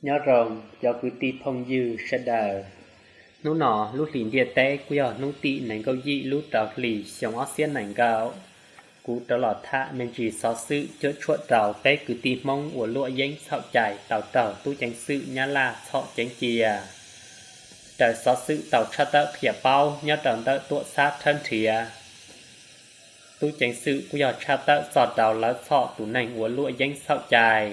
Nyob zoo cov kwv tij phooj ywg sawv daws. Hnub no lub hlis ntiaj teb kuj yog hnub tim nees nkaum yim lub rau hlis xyoo ob txhiab nees nkaum. Kuv rov los tham me ntsis xov xwm cuam tshuam rau peb kwv tij Hmoob uas luam yeeb txhaum cai tau raug tub ceev xwm Nyab Laj txhom ceev cia. Raws xov xwm tau tshaj tawm qhia paub nyob rau ntawm tuam txhab tshawb nrhiav, tub ceev xwm kuj yog tshaj tawm txog rau lawv txhom tus neeg uas luam yeeb txhaum cai.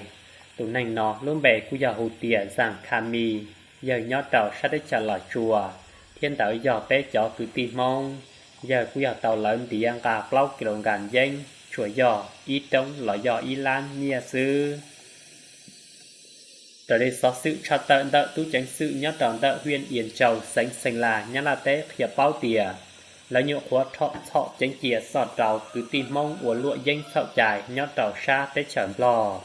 Tus neeg no lub npe kuj yog hu tias Zaj Kha Mi, yawg nyob rau sab teb chaws Los Tsuas, thiab ntawd yog peb cov kwv tij Hmoob. Yawg kuj yog tau lawv ntiav nqa plaub kis lus nkas yeeb tsuas yog ib roob los yog ib lab nyiaj xwb. Raws li xov xwm tshaj tawm ntawm tub ceev xwm nyob rau ntawm hwj Ias Ntsaus xeev Xees Las Nyab Laj teb qhia paub tias lawv nyuam qhuav rho txhom ceev cia txog rau kwv tij Hmoob uas luam yeeb txhaum cai nyob rau sab teb chaws Nplog.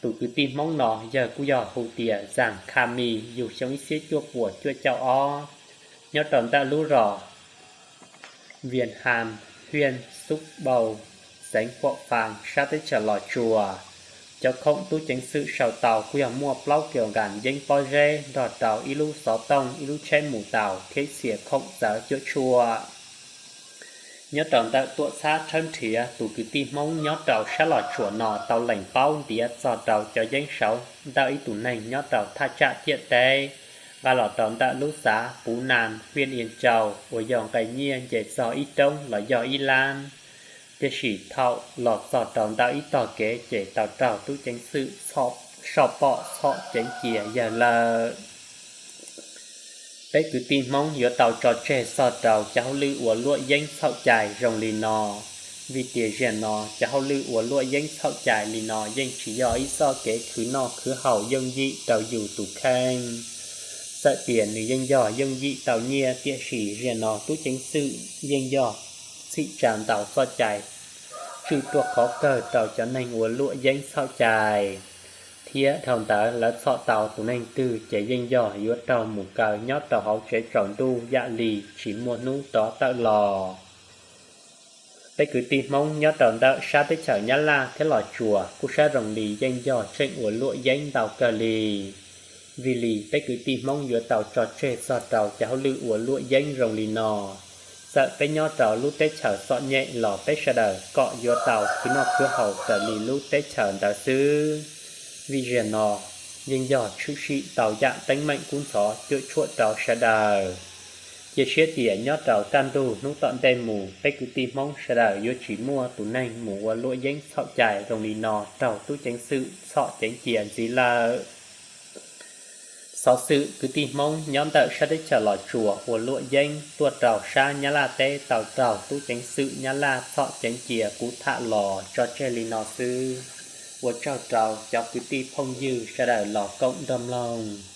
Tus kwv tij Hmoob no yawg kuj yog hu tias Zaj Kha Mi, yug xyoo ib txhiab cuaj puas cuaj caum ob, nyob rau ntawm lub zos Vias Has, hwj Xub Npau, xeev Huam Fas sab teb chaws Los Tsuas. Cov khoom tub ceev xwm sau tau kuj yog muaj plaub kis lus nkas yeeb pob zeb nrog rau ib lub xov tooj, ib lub tsheb mus taus thiab ib txhia khoom txawv cuam tshuam. Nyob rau ntawm tuam txhab tshawb nrhiav, tus kwv tij Hmoob nyob rau sab Los Tsuas no tau lees paub ntiav txog rau cov yeeb saud ntawm ib tus neeg nyob rau thaj tsam ciam teb nqa los rau ntawm lub xav Puv Nas, hwj Ias Ntsaus uas yog nqe nyiaj nce txog ib roob los yog ib lab. Tiam sis thaum los txog rau ntawm ib tog kev ces tau raug tub ceev xwm soj pom txhom ceev cia yawg lawm. Peb kwv tij Hmoob yuav tau tso tseg txog rau cov hauj lwm uas luam yeeb txhaum cai zoo li no, vim tias zaum no cov hauj lwm uas luam yeeb txhaum cai li no yeej tsis yog ib txoj kev khwv noj khwv haus yooj yim rau yus tus kheej. Txawm tias nws yeej yog yooj yim tau nyiaj, tiam sis zaum no tub ceev xwm yeej yog txhim tsa ntau txoj cai tswj ruaj khov kawg rau cov neeg uas luam yeeb txhaum cai, thiab dhau ntawd lawv txhom tau tus neeg twg ces yeej yog yuav raug mus kaw nyob rau hauv tsev tsaus ntuj yam li tsis muaj hnub rov tawm los. Peb kwv tij Hmoob nyob rau ntawm sab teb chaws Nyab Laj thiab Los Tsuas kuj sab zoo li yeej yog tseem ua luam yeeb ntau kawg li. Vim li peb kwv tij Hmoob yuav tau tso tseg txog rau cov hauj lwm ua luam yeeb zoo li no. Txawm peb nyob rau lub teb chaws txom nyem los peb sawv daws kom yuav tau khwv noj khwv haus raws li lub teb chaws ntawd xwb. Vim zaum no yeej yog tshwm sim tau yam teeb meem kub ntxhov cuam tshuam rau sawv daws. Cia siab tias nyob rau kaj ntug hnub tom ntej mus peb kwv tij Hmoob sawv daws yuav tsis muaj tus neeg mus ua luam yeeb txhaum cai zoo li no raug tub ceev xwm txhom ceev cia ntxiv lawm. Xov xwm kwv tij Hmoob nyob ntawm sab teb chaws Los Tsuas ua luam yeeb tuaj rau sab Nyab Laj teb tau raug tub ceev xwm Nyab Laj txhom ceev cia kuv tham los tso tseg li no xwb. Ua tsaug rau cov kwv tij phooj ywg sawv daws los koom nrog mloog.